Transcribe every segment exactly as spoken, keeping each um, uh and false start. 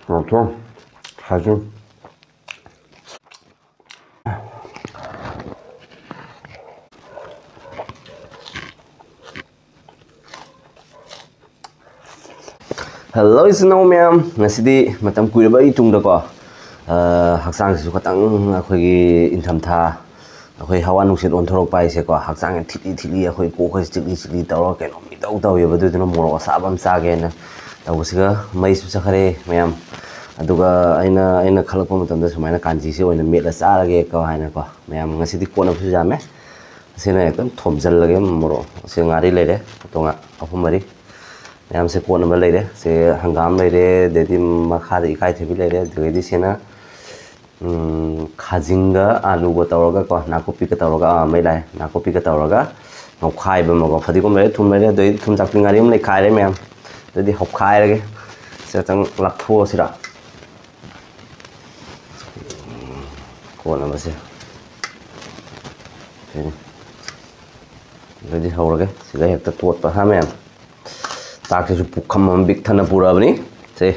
ꯃꯣꯔꯣꯛ ꯊꯣꯡ ꯈꯥꯖꯤꯡ꯫ ꯍꯜꯂꯣ ꯏꯆꯤꯟ ꯏꯅꯥꯎ ꯃꯌꯥꯝ, ꯉꯁꯤꯗꯤ ꯃꯇꯝ ꯀꯨꯏꯔꯕꯒꯤ ꯇꯨꯡꯗꯀꯣ, ꯑ, ꯍꯛꯆꯥꯡꯁꯤꯁꯨ ꯈꯇꯪ ꯑꯩꯈꯣꯏꯒꯤ ꯏꯪꯊꯝꯊꯥ, ꯑꯩꯈꯣꯏ ꯍꯋꯥ ꯅꯨꯡꯁꯤꯠ ꯑꯣꯟꯊꯣꯔꯛꯄ ꯍꯥꯏꯁꯦꯀꯣ, ꯍꯛꯆꯥꯡꯁꯦ ꯊꯤꯠꯂꯤ ꯊꯤꯠꯂꯤ, ꯑꯩꯈꯣꯏ ꯀꯣꯛꯈꯩꯁꯦ ꯆꯤꯛꯂꯤ ꯆꯤꯛꯂꯤ ꯇꯧꯔꯒ ꯀꯩꯅꯣꯝ ꯏꯇꯧ ꯇꯧꯋꯦꯕ꯫ ꯑꯗꯨꯗꯨꯅ ꯃꯣꯔꯣꯛ ꯑꯁꯥꯕ ꯑꯃ ꯆꯥꯒꯦꯅ ꯇꯧꯕꯁꯤꯒ ꯃꯩꯁꯨ ꯆꯠꯈ꯭ꯔꯦ ꯃꯌꯥꯝ꯫ ꯑꯗꯨꯒ ꯑꯩꯅ, ꯑꯩꯅ ꯈꯜꯂꯛꯄ ꯃꯇꯝꯗ ꯁꯨꯃꯥꯏꯅ ꯀꯥꯟꯆꯤꯁꯦ ꯑꯣꯏꯅ ꯃꯦꯠꯂ ꯆꯥꯔꯒꯦꯀꯣ ꯍꯥꯏꯅꯀꯣ ꯃꯌꯥꯝ꯫ ꯉꯁꯤꯗꯤ ꯀꯣꯠꯅꯕꯁꯨ ꯌꯥꯝꯃꯦ꯫ ꯑꯁꯤꯅ ꯍꯦꯛꯇ ꯊꯣꯝꯖꯤꯜꯂꯒꯦ ꯃꯣꯔꯣꯛ꯫ ꯑꯁꯤ ꯉꯥꯔꯤ ꯂꯩꯔꯦ, ꯇꯣꯉꯥꯟ ꯑꯍꯨꯝ ꯃꯔꯤ꯫ ꯃꯌꯥꯝꯁꯦ ꯀꯣꯠꯅꯕ ꯂꯩꯔꯦ꯫ ꯁꯦ ꯍꯪꯒꯥꯝ ꯂꯩꯔꯦ, ꯑꯗꯩꯗꯤ ꯃꯈꯥꯗ ꯏꯀꯥꯏꯊꯕꯤ ꯂꯩꯔꯦ, ꯑꯗꯨꯗꯒꯤꯗꯤ ꯁꯤꯅ, ꯎꯝ, ꯈꯥꯖꯤꯡꯒ ꯑꯥꯂꯨꯒ ꯇꯧꯔꯒꯀꯣ, ꯅꯥꯀꯨꯞꯄꯤꯒ ꯇꯧꯔꯒ, ꯑꯥ, ꯃꯩ ꯂꯥꯛꯑꯦ, ꯅꯥꯀꯨꯞꯄꯤꯒ ꯇꯧꯔꯒ ꯅꯧꯈꯥꯏꯕ ꯑꯃꯒ, ꯐꯗꯤꯒꯣꯝ ꯂꯩꯔꯦ, ꯊꯨꯝ ꯂꯩꯔꯦ, ꯑꯗꯩꯗꯤ ꯊꯨꯝ ꯆꯥꯛꯄꯤ ꯉꯥꯔꯤ ꯑꯃ ꯂꯩꯈꯥꯏꯔꯦ ꯃꯌꯥꯝ꯫ ꯑꯗꯨꯗꯤ ꯍꯧꯈꯥꯏꯔꯒꯦ꯫ ꯁꯤ ꯈꯤꯇꯪ ꯂꯥꯞꯊꯣꯛꯑꯁꯤꯔ? ꯀꯣꯠꯅꯕꯁꯦ꯫ ꯁꯤꯅꯤ꯫ ꯑꯗꯨꯗꯤ ꯍꯧꯔꯒꯦ꯫ ꯁꯤꯗ ꯍꯦꯛꯇ ꯇꯣꯠꯄ ꯍꯥ ꯃꯌꯥꯝ꯫ ꯆꯥꯛꯁꯤꯁꯨ ꯄꯨꯈꯝ ꯑꯃ ꯄꯤꯛ ꯊꯟꯅ ꯄꯨꯔꯛꯑꯕꯅꯤ꯫ ꯁꯦ꯫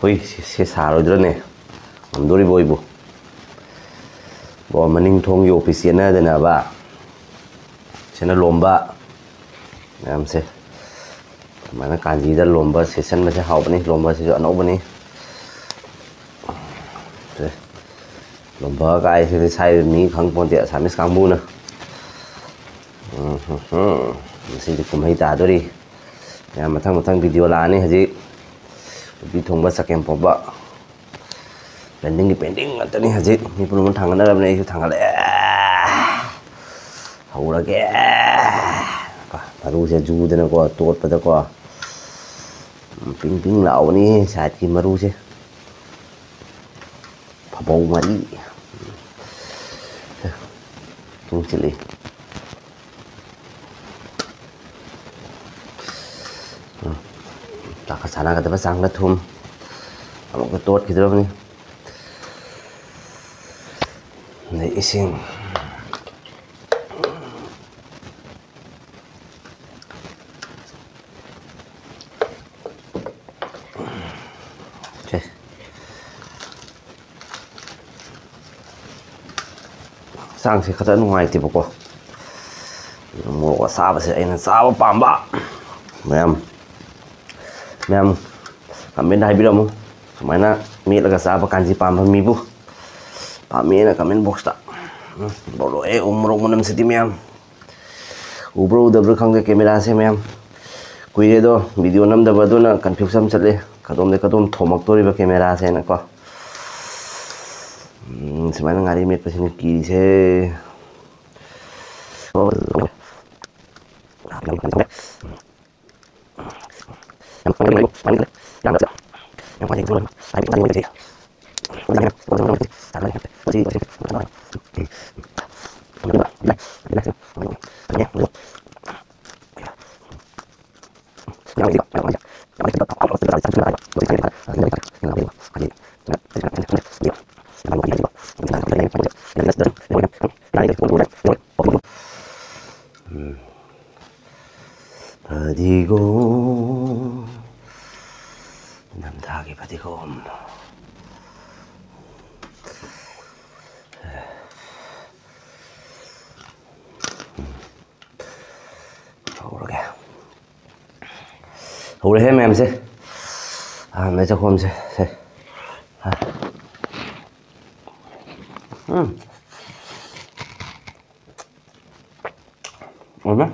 ꯍꯨꯏ, ꯁꯤ, ꯁꯤ ꯁꯥꯔꯣꯏꯗ꯭ꯔꯅꯦ? ꯉꯝꯗꯣꯔꯤꯕꯣ ꯑꯩꯕꯨ? ꯕꯣ, ꯃꯅꯤꯡ ꯊꯣꯡꯒꯤ ꯑꯣꯐꯤꯁ ꯆꯦꯟꯅꯗꯅꯕ꯫ ꯁꯤꯅ ꯂꯣꯝꯕ ꯃꯌꯥꯝꯁꯦ꯫ ꯑꯗꯨꯃꯥꯏꯅ ꯀꯥꯟꯖꯤꯗ ꯂꯣꯝꯕ ꯁꯦꯠꯆꯟꯕꯁꯦ ꯍꯥꯎꯕꯅꯤ꯫ ꯂꯣꯝꯕꯁꯤꯁꯨ ꯑꯅꯧꯕꯅꯤ꯫ ꯁꯦ, ꯂꯣꯝꯕ ꯀꯥꯏꯁꯤꯗꯤ ꯁꯥꯏ ꯃꯤ ꯈꯪ ꯄꯣꯟꯇꯦ, ꯑꯁꯥꯃꯤꯁ ꯀꯥꯡꯕꯨꯅ꯫ ꯎꯝ, ꯍꯝ, ꯍꯝ꯫ ꯉꯁꯤꯗꯤ ꯀꯨꯝꯍꯩ ꯇꯥꯗꯣꯔꯤ꯫ ꯃꯌꯥꯝ ꯃꯊꯪ ꯃꯊꯪ ꯚꯤꯗꯤꯑꯣ ꯂꯥꯛꯑꯅꯤ ꯍꯧꯖꯤꯛ꯫ ꯎꯇꯤ ꯊꯣꯡꯕ, ꯆꯒꯦꯝ ꯄꯣꯝꯕ꯫ ꯄꯦꯟꯗꯤꯡꯒꯤ ꯄꯦꯟꯗꯤꯡ ꯉꯥꯛꯇꯅꯤ ꯍꯧꯖꯤꯛ꯫ ꯃꯤ ꯄꯨꯝꯅꯃꯛ ꯊꯥꯡꯒꯠꯅꯔꯕꯅꯤ, ꯑꯩꯁꯨ ꯊꯥꯡꯒꯠꯂꯛꯑꯦ꯫ ꯍꯧꯔꯒꯦ꯫ ꯀꯣ, ꯃꯔꯨꯁꯦ ꯖꯨꯗꯅꯀꯣ, ꯇꯣꯠꯄꯗꯀꯣ꯫ ꯎꯝ, ꯄꯤꯡ ꯄꯤꯡ ꯂꯥꯎꯕꯅꯤ ꯁꯥꯏꯠꯀꯤ ꯃꯔꯨꯁꯦ꯫ ꯐꯕꯧ ꯃꯔꯤ꯫ ꯊꯨꯝ ꯆꯤꯜꯂꯤ꯫ ꯎꯝ꯫ ꯆꯥꯛꯀ ꯆꯥꯟꯅꯒꯗꯕ ꯆꯥꯡꯗ ꯊꯨꯝ꯫ ꯑꯃꯨꯛꯀ ꯇꯣꯠꯈꯤꯗ꯭ꯔꯕꯅꯤ꯫ ꯑꯗꯩ ꯏꯁꯤꯡ꯫ ꯁꯦ, ꯍꯛꯆꯥꯡꯁꯦ ꯈꯔ ꯅꯨꯡꯉꯥꯏꯇꯦꯕꯀꯣ꯫ ꯃꯣꯔꯣꯛ ꯑꯁꯥꯕꯁꯦ ꯑꯩꯅ ꯆꯥꯕ ꯄꯥꯝꯕ꯫ ꯃꯌꯥꯝ, ꯃꯌꯥꯝ comment ꯍꯥꯏꯕꯤꯔꯝꯃꯨ, ꯁꯨꯃꯥꯏꯅ ꯃꯦꯠꯂꯒ ꯆꯥꯕ ꯀꯥꯟꯆꯤ ꯄꯥꯝꯕ ꯃꯤꯕꯨ꯫ ꯄꯥꯝꯃꯦꯅ comment box ꯇ꯫ ꯎꯝ, ꯕꯣꯔꯣ, ꯑꯦ, ꯎ ꯃꯣꯔꯣꯛ ꯃꯅꯝꯁꯤꯗꯤ ꯃꯌꯥꯝ꯫ ꯎꯕ꯭ꯔꯥ ꯎꯗꯕ꯭ꯔꯥ ꯈꯪꯗꯦ camera ꯁꯦ ꯃꯌꯥꯝ꯫ ꯀꯨꯏꯔꯦ ꯑꯗꯣ video ꯅꯝꯗꯕ, ꯑꯗꯨꯅ confuse ꯑꯃ ꯆꯠꯂꯦ꯫ ꯀꯗꯣꯝꯗꯩ ꯀꯗꯣꯝ ꯊꯣꯝꯃꯛꯇꯣꯔꯤꯕ camera ꯁꯦꯅꯀꯣ꯫ ꯎꯝ, ꯁꯨꯃꯥꯏꯅ ꯉꯥꯔꯤ ꯃꯦꯠꯄꯁꯤꯅ ꯀꯤꯔꯤꯁꯦ꯫ ꯐꯗꯤꯒꯣꯝ, ꯏꯪꯊꯝꯊꯥꯒꯤ ꯐꯗꯤꯒꯣꯝ꯫ ꯍꯧꯔꯒꯦ꯫ ꯍꯧꯔꯦꯍꯦ ꯃꯌꯥꯝꯁꯦ꯫ ꯑꯍꯥꯟꯕ ꯆꯥꯛꯈꯣꯝꯁꯦ꯫ ꯁꯦ꯫ ꯎꯝ꯫ ꯑꯣꯏꯃꯥ꯫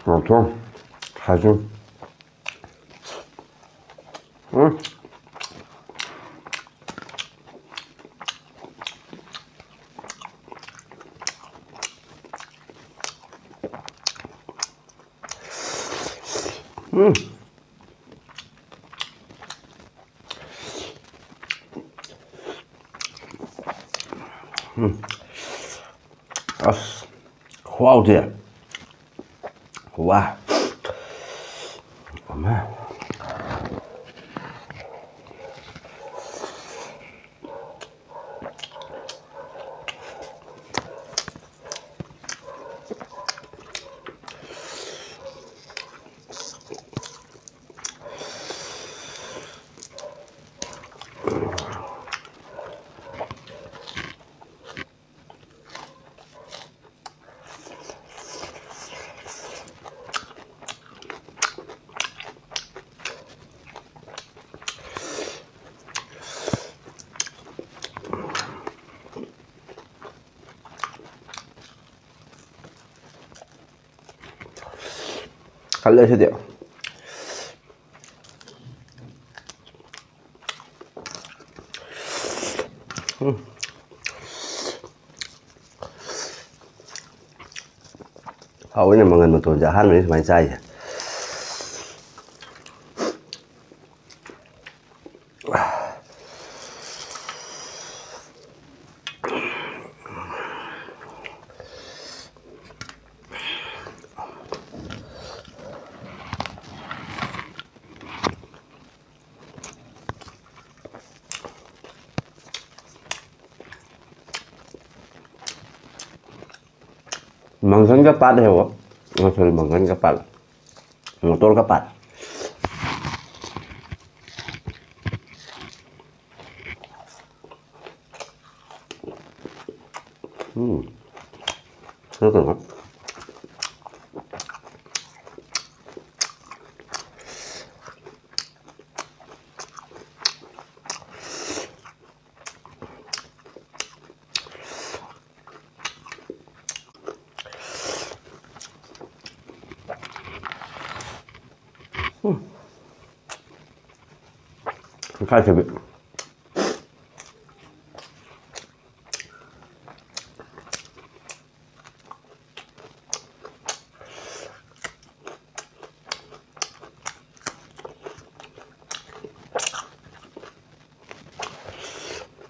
ꯉꯥꯛꯇꯪ ꯍꯥꯏꯖꯤꯟ꯫ ꯎꯝ꯫ ꯎꯝ꯫ ꯎꯝ꯫ ꯑꯁ, ꯈꯨꯍꯥꯎꯗꯤ꯫ ꯋꯥ꯫ ꯑꯃ꯫ ꯈꯜꯂꯦ ꯁꯤꯗꯤ꯫ ꯎꯝ꯫ ꯍꯥꯎꯋꯤꯅꯦ, ꯃꯪꯒꯟ ꯃꯇꯣꯟꯁꯦ ꯑꯍꯥꯟꯕꯅꯤ ꯁꯨꯃꯥꯏꯅ ꯆꯥꯏꯁꯦ꯫ ꯃꯪꯒꯟꯒ ꯄꯥꯠ ꯍꯦꯛꯑꯣ꯫ ꯉꯁꯣꯏ ꯃꯪꯒꯟꯒ ꯄꯥꯠ꯫ ꯃꯣꯇꯣꯔꯒ ꯄꯥꯠ꯫ ꯎꯝ꯫ ꯀꯩꯅꯣ ꯇꯧꯕ꯫ ꯏꯀꯥꯏꯊꯕꯤ꯫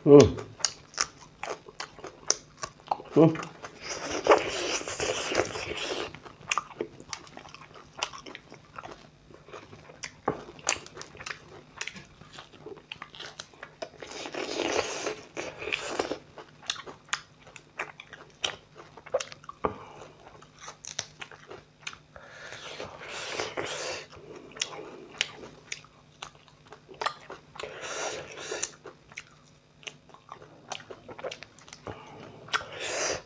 ꯎꯝ꯫ ꯎꯝ꯫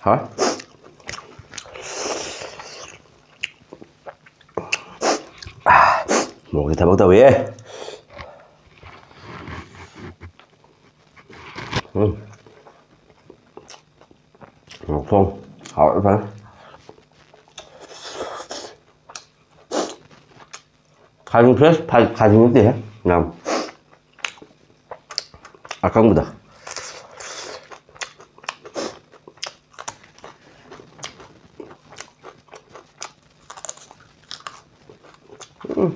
ꯍꯥꯎꯋꯦ꯫ ꯃꯣꯔꯣꯛꯁꯦ ꯊꯕꯛ ꯇꯧꯋꯦ꯫ ꯎꯝ꯫ ꯃꯣꯔꯣꯛ ꯊꯣꯡ ꯍꯥꯎꯋꯦ ꯐꯖꯅ꯫ ꯈꯥꯖꯤꯡ fresh, ꯈꯥꯖꯤꯡ ꯅꯠꯇꯦꯍꯦ, ꯌꯥꯝ ꯑꯀꯪꯕꯗ꯫ ꯎꯝ꯫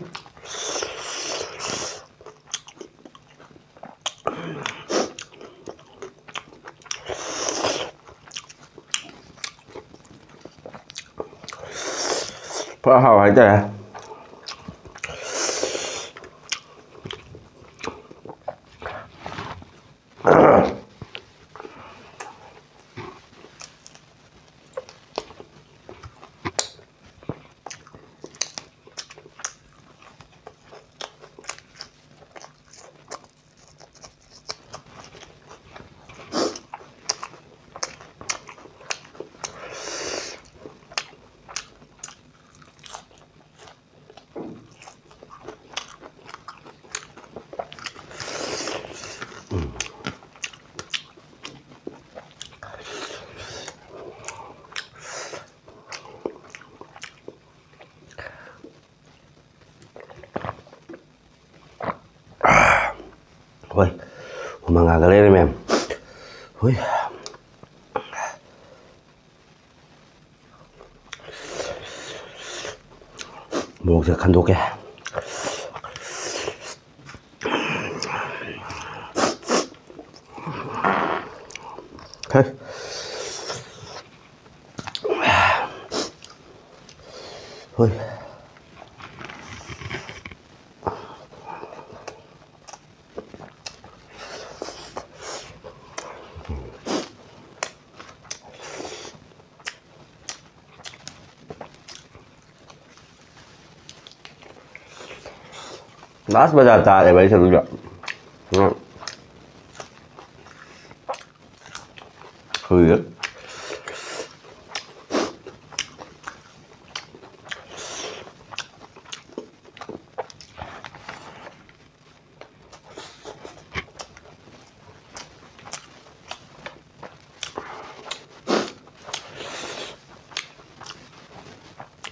ꯐꯖ ꯍꯥꯎ ꯍꯥꯏꯇꯥꯔꯦ꯫ ꯍꯣꯏ, ꯍꯨꯃꯥꯡ ꯉꯥꯏꯒ ꯂꯩꯔꯦ ꯃꯌꯥꯝ꯫ ꯍꯣꯏ꯫ ꯃꯣꯔꯣꯛꯁꯦ ꯈꯟꯗꯣꯛꯀꯦ꯫ ꯍꯦ꯫ ꯍꯣꯏ꯫ Last ꯕꯖꯥꯔ ꯇꯥꯔꯦꯕ ꯑꯩ ꯁꯔꯨꯛꯇ꯫ ꯎꯝ꯫ ꯍꯧꯖꯤꯛ꯫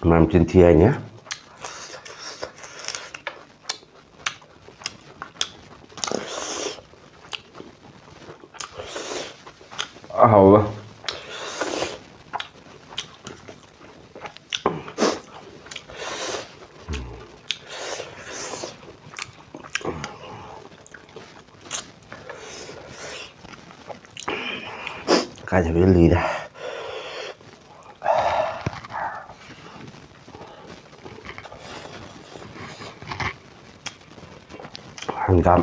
ꯃꯌꯥꯝ ꯆꯤꯟ ꯊꯤ ꯍꯥꯏꯅꯦ꯫ ꯑꯍꯥꯎꯕ꯫ ꯀꯥꯏꯗꯕ ꯂꯤꯔꯦ꯫ ꯍꯪꯒꯥꯝ꯫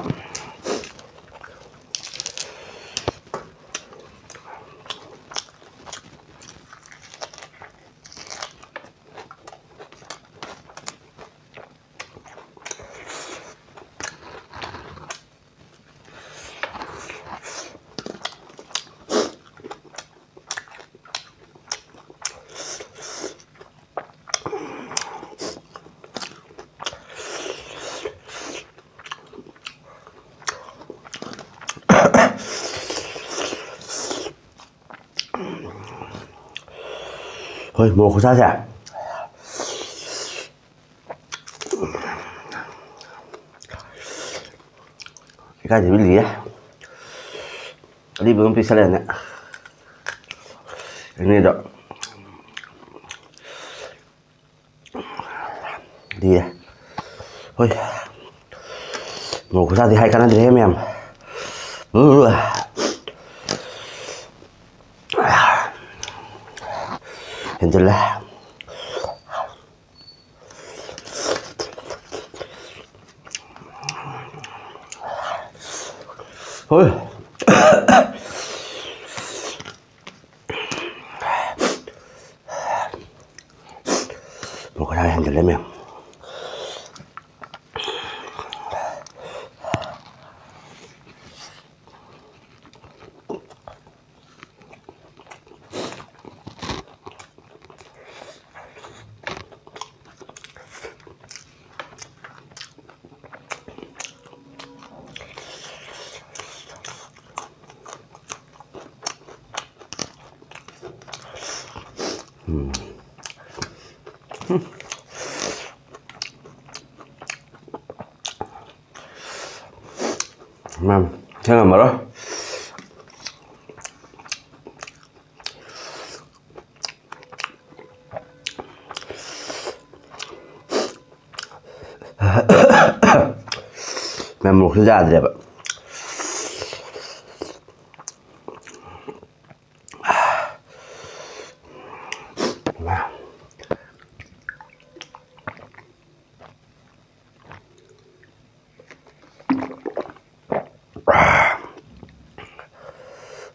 ꯍꯣꯏ, ꯃꯣꯔꯣꯛ ꯈꯨꯁꯥꯁꯦ꯫ ꯏꯀꯥꯏꯗꯕꯤ ꯂꯤꯔꯦ꯫ ꯑꯔꯤꯕ ꯑꯃ ꯄꯤꯁꯜꯂꯛꯑꯦꯅꯦ꯫ ꯏꯅꯦꯗꯣ꯫ ꯂꯤꯔꯦ꯫ ꯍꯣꯏ꯫ ꯃꯣꯔꯣꯛ ꯈꯨꯁꯥꯗꯤ ꯍꯥꯏ ꯀꯥꯟꯅꯗ꯭ꯔꯦꯍꯦ ꯃꯌꯥꯝ꯫ ꯎ꯫ ꯍꯦꯟꯖꯤꯜꯂꯦ꯫ ꯍꯣꯏ꯫ ꯃꯈꯣꯏ ꯍꯦꯟꯖꯤꯜꯂꯦ ꯃꯌꯥꯝ꯫ ꯎꯝ꯫ ꯃꯌꯥꯝ ꯊꯦꯡꯉꯝꯃꯔꯣꯏ꯫ ꯃꯌꯥꯝ ꯃꯣꯔꯣꯛꯁꯨ ꯌꯥꯗ꯭ꯔꯦꯕ꯫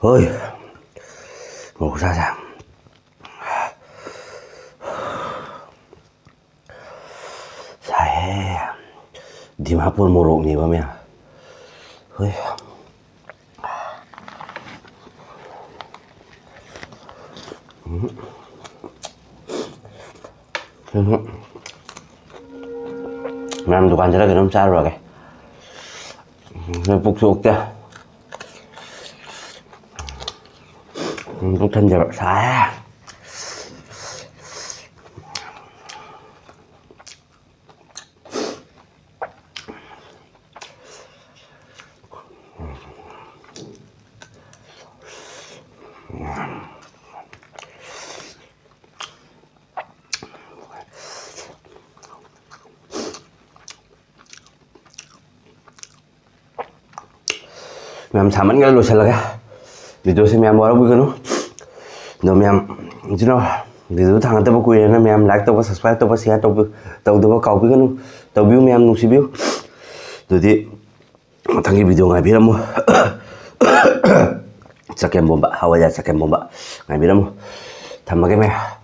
ꯍꯣꯏ, ꯃꯣꯔꯣꯛ ꯈꯨꯁꯥꯁꯦ꯫ ꯁꯥꯏꯍꯦ꯫ ꯗꯤꯃꯥꯄꯨꯔ ꯃꯣꯔꯣꯛꯅꯦꯕ ꯃꯌꯥꯝ꯫ ꯍꯣꯏ꯫ ꯎꯝ꯫ ꯎꯝ꯫ ꯃꯌꯥꯝ ꯗꯨꯀꯥꯟ ꯆꯠꯂꯒ ꯀꯩꯅꯣꯝ ꯆꯥꯔꯨꯔꯒꯦ꯫ ꯎꯝ, ꯄꯨꯛꯁꯨ ꯑꯣꯛꯇꯦ꯫ ꯎꯝ, ꯄꯨꯛ ꯊꯟꯖꯕ꯫ ꯁꯥꯏꯍꯦ꯫ ꯃꯌꯥꯝ ꯁꯥꯃꯟꯈ꯭ꯔꯦ, ꯂꯣꯏꯁꯤꯜꯂꯒꯦ꯫ ꯚꯤꯗꯤꯑꯣꯁꯦ ꯃꯌꯥꯝ ꯋꯥꯔꯧꯕꯤꯒꯅꯨ꯫ ꯑꯗꯣ ꯃꯌꯥꯝ, ꯏꯆꯤꯟ ꯏꯅꯥꯎ, ꯚꯤꯗꯤꯑꯣ ꯊꯥꯡꯒꯠꯇꯕ ꯀꯨꯏꯔꯦꯅ ꯃꯌꯥꯝ like ꯇꯧꯕ, subscribe ꯇꯧꯕ, share ꯇꯧꯕ, ꯇꯧꯗꯕ ꯀꯥꯎꯕꯤꯒꯅꯨ꯫ ꯇꯧꯕꯤꯌꯨ ꯃꯌꯥꯝ, ꯅꯨꯡꯁꯤꯕꯤꯌꯨ꯫ ꯑꯗꯨꯗꯤ ꯃꯊꯪꯒꯤ ꯚꯤꯗꯤꯑꯣ ꯉꯥꯏꯕꯤꯔꯝꯃꯨ꯫ ꯆꯒꯦꯝꯄꯣꯝꯕ, ꯍꯋꯥꯏꯖꯥꯔ ꯆꯒꯦꯝꯄꯣꯝꯕ ꯉꯥꯏꯕꯤꯔꯝꯃꯨ꯫ ꯊꯝꯃꯒꯦ ꯃꯌꯥꯝ꯫